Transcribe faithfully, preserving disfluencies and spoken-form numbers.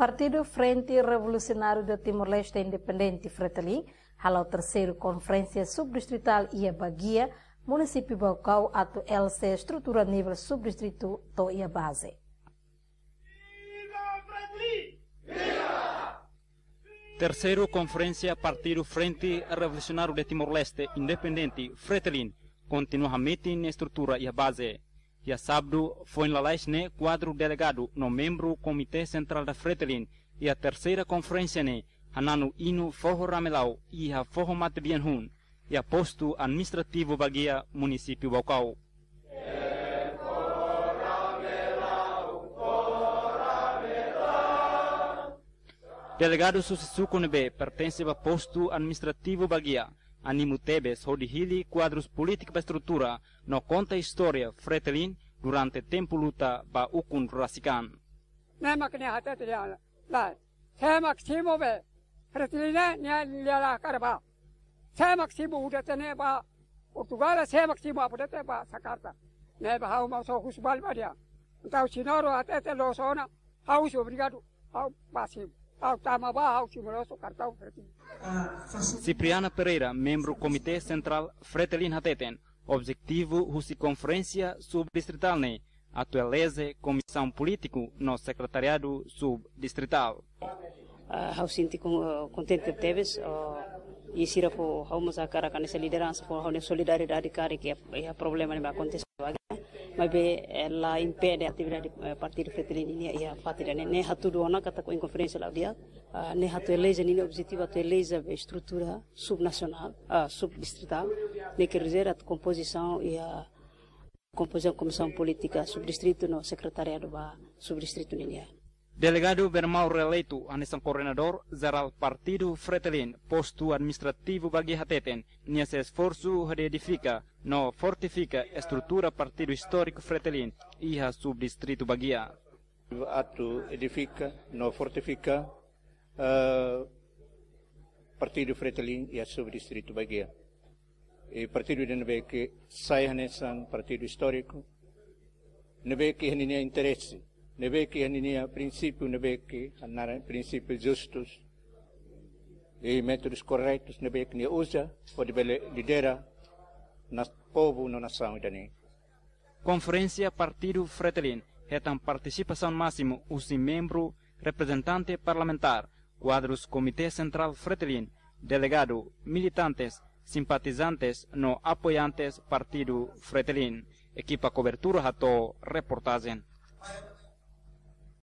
Partidu Frente Revolucionário de Timor-Leste Independente, Fretilin, hala'o terseiru konferénsia subdistritál iha Baguia, munisípiu Baucau, atu elese estrutura nivel subdistritu to'o iha baze. Terseiru konferénsia Partidu Frente Revolucionário de Timor-Leste Independente, Fretilin, kontinua hametin estrutura iha baze. Iha sábadu foin lalais ne'e, kuadru delegadu no membru Komité Sentrál da Fretilin iha terseira konferénsia ne'e hananu inu foho Ramelau iha foho Matebian hun, iha postu administrativu Baguia, munisípiu Baucau. Delegadu husi suku ne'ebé pertense ba postu administrativu Baguia, animu tebes hodi hili kuadrus polítiku ba estrutura no konta istória Fretilin durante tempu luta ba ukun rasik an. Ne'e mak nia hatete lia lae. Sé mak simu be Fretilin ne'e nia lia la karba. Sé mak simu U D T ne'e ba Portugal, sé mak simu A P D T ba Jakarta. Ne'ebé ha'u mós husu bali ba nia. Entaun señór hatete loos ona, ha'u husu obrigadu, ha'u bá simu. Ha'u tama bá, ha'u simu loos kartaun Fretilin. Cipriana Pereira, membru Komité Sentrál Fretilin hateten, objetivu husi konferénsia subdistritál ne'e atu eleze komisaun polítiku no sekretariadu subdistritál. Ah, ha'u sente kon-, eh, kontente tebes, oh, i sira fó ha'u mós hakarak hanesan lideransa fó ha'u-nia solidariedade karik iha, iha problema ne'ebé akontese ba Baguia. Maibé, eh, la impede atividade, eh, Partidu Fretilin nian iha fatin ida-ne'e. Ne'e hatudu ona katak ohin konferénsia la'o di'ak, ah, ne'e atu eleze ninia objetivu atu eleze be estrutura subnasionál, ah, subdistritál. Ne'e quer dizer atu kompozisaun iha kompozisaun komisaun polítika subdistritu no sekretariadu ba subdistritu ninian. Delegadu Bermau reeleitu hanesan koordenadór jerál Partidu Fretilin, postu administrativu Baguia hateten, nia sei esforsu hodi edifika no fortifika estrutura partidu istóriku Fretilin iha subdistritu Baguia. Atu edifika no fortifika, eh, Partidu Fretilin iha subdistritu Baguia. I partidu ida ne'ebé ke sai hanesan partidu istóriku, ne'ebé ke iha ninia interese, ne'ebé ke iha ninia prinsípiu, ne'ebé ke hanaran prinsípiu justus, i métodus korretus ne'ebé ke nia uza hodi bele lidera povu no nasaun ida-ne'e. Konferénsia Partidu Fretilin hetan partisipasaun másimu husi membru, reprezentante parlamentár, kuadrus Komité Sentrál Fretilin, delegadu, militantes, simpatizantes no apoiantes Partidu Fretilin. Ekipa kobertura hato'o reportajen.